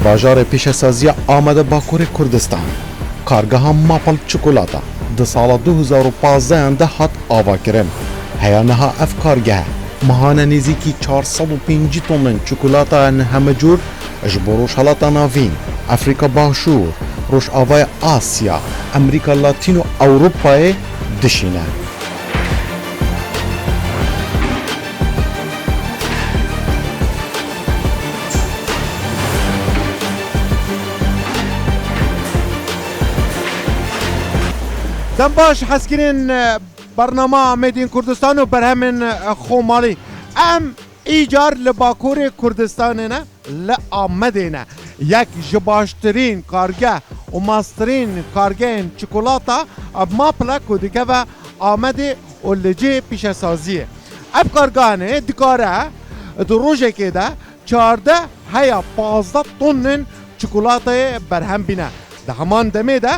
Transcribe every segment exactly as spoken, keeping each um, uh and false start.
Bajarê pîşesaziya Amede Bakurê Kurdistan, kargeha Mapel Çikolata di sala du hezar û pazdehan de hat avakirin. Heya niha ev kargeh mehane nêzîkî çar sed û pêncî tonên çikolatayên hemecûr ji bo Rojhelata Navîn, Afrîka Başûr, Rojavaya Asya, Amerîka Latîn û Ewropayê dişîne. Dem baş hezkirên, e, bernama Made in Kurdistan û berhemên, e, xwemalî. Em îcar li Bakurê Kurdistanê ne, li Amedê ne. Yek ji baştirîn kargeh û meztirîn kargehên çikolata, e, Maple ku dikeve Amedê û li cihê pîşesaziyê. Ev karganê dikare di rojekê de çardeh heya pazdeh tonên çikolatayê berhem bîne. Di heman demê de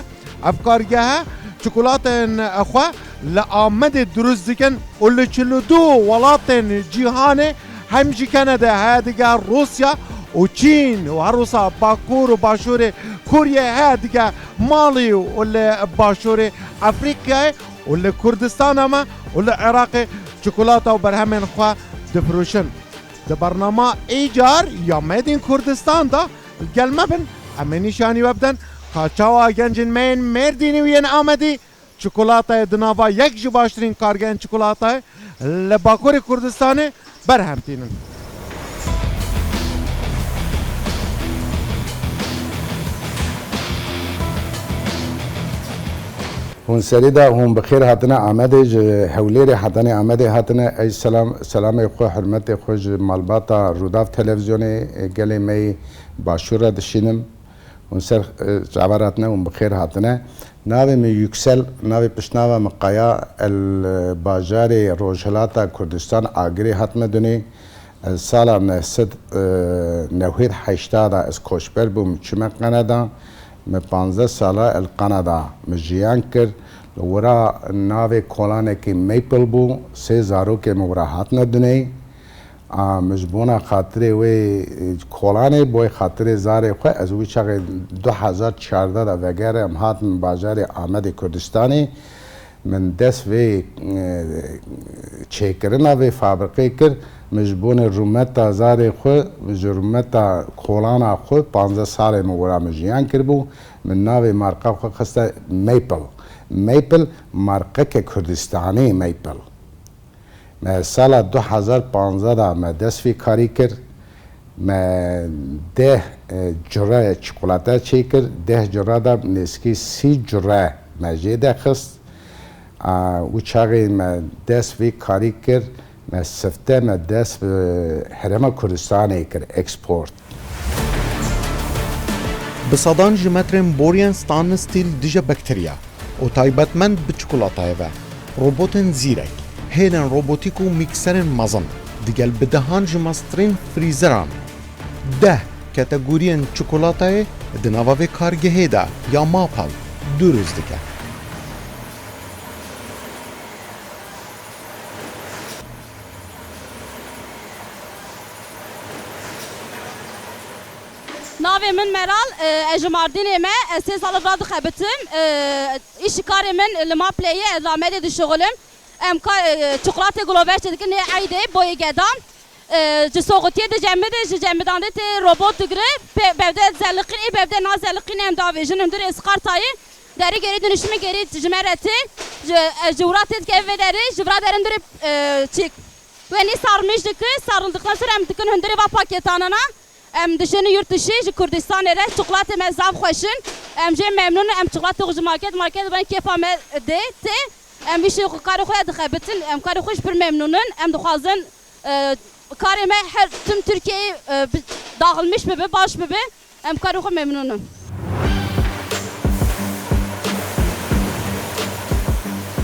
ev kargehe çikolateyên xwe li Amedê dirust dikin û li çil û du welatên cîhanê hem jî Kanada heye dige Rûsya û Çîn û her wisa Bakur û Başûrê Kûriyê heye dige Malî û li Başûrê Efrîkayê û li Kurdistana me û li Iraqê çikolata û berhemên xwe difiroşin. Di bernama Îcar ya Made in Kurdistan de gel me bin, em ê nîşanî we bidin ka çawa gencên me yên Mêrdînî û yên Amedî çikolatayê di nava yek ji baştirîn kargehên çikolatayê li Bakurê Kurdistanê berhem tînin. Hûn serî de hûn bi xêr hatine Amedê, ji Hewlêrê hetanî Amedê hatine. Ey selam, selamê xwe, hurmetê xwe ji malbata Rûdaw Televîzyonê, gelê me yê Başûr re dişînim. Hûn ser, e, çavar hatine, hûn bi xêr hatine. Navê min Yüksel, navê piştnava min Kaya, el, e, bajarê Rojhilata Kurdistan Agirê hatime dunê. Ez sala neh sed, e, newêd heşta de ez koçber bûm, çime Kanada. Min panzdeh sala el Kanada min jiyan kir. Li wira navê kolanekî Maple bû. Sê zarokê min wira hatine dunê. A, min ji bona xatirê wê, e, kolanê, boy xatirê zarê xwe, ez wî çaxê du hezar çardeh de vegerê em hatin bajarê Amedê Kurdistanê. Min dest vê, e, çêkirina vê fabrikê kir. Min ji bonê rûmeta zarê xwe, min ji rûmeta kolana xwe, panzdeh salê min wira min jiyan kiribû. Min navê marka xwe xiste Maple. Maple markeke Kurdistanê, Maple. Me sala du hezar panzdeh de me dest vê karî kir. Me deh, e, cure çikolate çêkir, deh cure de nêzîkî sî cure me jê de xist. A, û çaxê me dest vê karî kir, me sifte me dest bi Herêma Kurdistanê kir, eksport. Bi sedan ji metrên boriyên stainless steel dije bakteriya û taybetmend bi çikolatayê ve, robotên zîrek, hêlên robotîk û mîkserên mezin, digel bi dehan ji meztirîn frîzeran, deh kategoriyên çikolatayê di nava vê kargehê de ya Mapel dirust dike. Navê min Meral, e, ez ji Mardînê me, ez sê sal li vir dixebitim. E, îşî karê min li Mapleyê, ez li Amedê dişuxilim. Em ka-, e, çikolatê guloveştê dikin, nê eydê, boyê gedan. E, ji soxutiyê di cemidê, ji cemidan de tê robot digire, pe-, bevde zeliqîn, ê bevde na zeliqîn em davêjin, hundirê iskartayê, derî gerî dönüşümü geri ji me re tê, ji, e, ji wira tê dike vê derî, ji vira derin dirê, e, çîk. Wenî sarmîş dike, sarildikten sonra em dikin hundirê va paketanana. Em dişin yurt dışı ji Kurdistanê re, çikolatê me zaf xweş in. Em jê memnûn in, em çikolatê xwe ji market, market ben kêfa me dê tê. Em vî şêx û karê xwe ya dixebitin, em karê xwe ji pir memnûn in. Em dixwazin, e, karê me her tim Tirkiyeyê, e, bi-, dağılmış bibe, baş bibe. Em karê xwe memnûn in.